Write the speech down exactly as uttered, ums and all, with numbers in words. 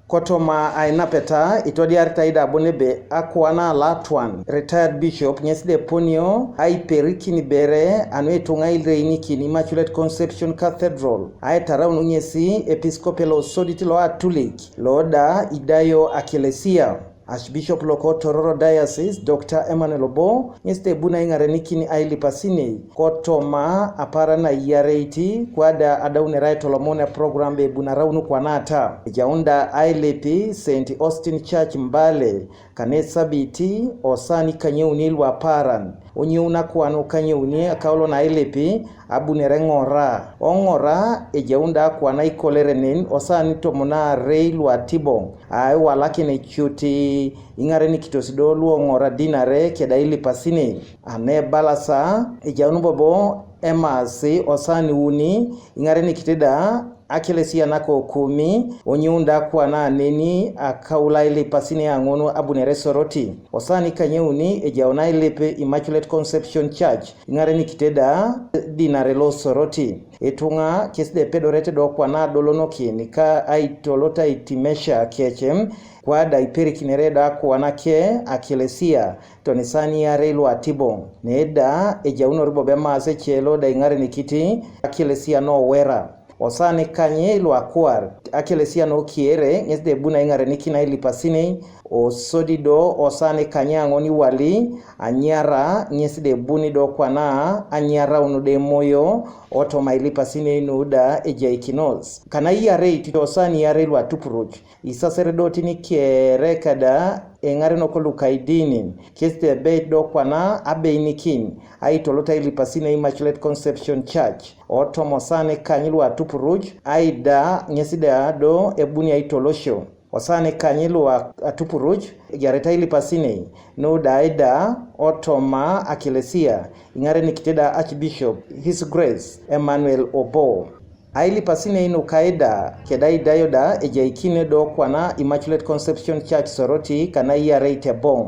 Kotoma ainapeta itodiaritai da bon ebe akuana Latuan, retired bishop, ŋes de ponio aiperikin bere anu ituŋa ireinikin Immaculate Conception Cathedral, aitaraun ŋesi episkope lo sodit lo Atulik, lo da idayo akelesia. Archbishop loko Tororo Diocese, Doctor Emmanuel Obo, ŋes de ebuna iŋarenikin ailipasinei, kotoma apara na iyareiti, kwada adaunere aitolomon eprogram be ebunaraun kwanata. Ejaunda ailip Saint Austin Church Mbale, kane sabiti, osaani kanyeuni luapaaran, onyeuna kwanu kanyeuni akaulo nailip, abunere ŋora. Oŋora ejaunda kwana ikolerenen, osaani tomon aarei luatiboŋ, aiwalakin ecut iŋarenikitos do luoŋora dinare keda ilipasinei. Ane balasa, ejaun bobo emaasi osaani uni, iŋarenikit da akelesia nako Kumi, onyeunda kwana neni akaula ilipasinei aŋun abunere Soroti. Osaani kanyeuni ejaun ailip Immaculate Conception Church, iŋarenikit da dinare lo Soroti. Ituŋa kes de epedorete do kwana adolonokin ka aitolot aitimesha kec, kwada iperikinere da kwana ke akelesia, toni sani iarei luatiboŋ. Neda ejaunor bobo emaas ecelo da iŋarenikit akelesia nowera. Osaani kanye luakuar, akelesia nokiere, ŋes de ebuna iŋarenikin ailipasinei, osodi do osaani kanye aŋon iwali, anyara, ŋes de ebuni do kwana, anyaraun de emoyo, otoma ilipasinei nu da ejaikinos. Kana iareit osaani iarei luatupuruc, isaserdotin kere keda eŋarenok luka idinin, kes de ebeit do kwana abeinikin, aitolot ailipasinei Immaculate Conception Church, otoma osaani kany luatupuruc, aida ŋes da do ebuni aitolosio. Osaani kany luatupuruc, ejareta ailipasinei, nu da aida otoma akelesia, iŋarenikit da Archbishop, His Grace Emmanuel Obo. Ailipasinei nuka aida, keda idayo da ejaikin do kwana Immaculate Conception Church Soroti kana iarei teboŋ.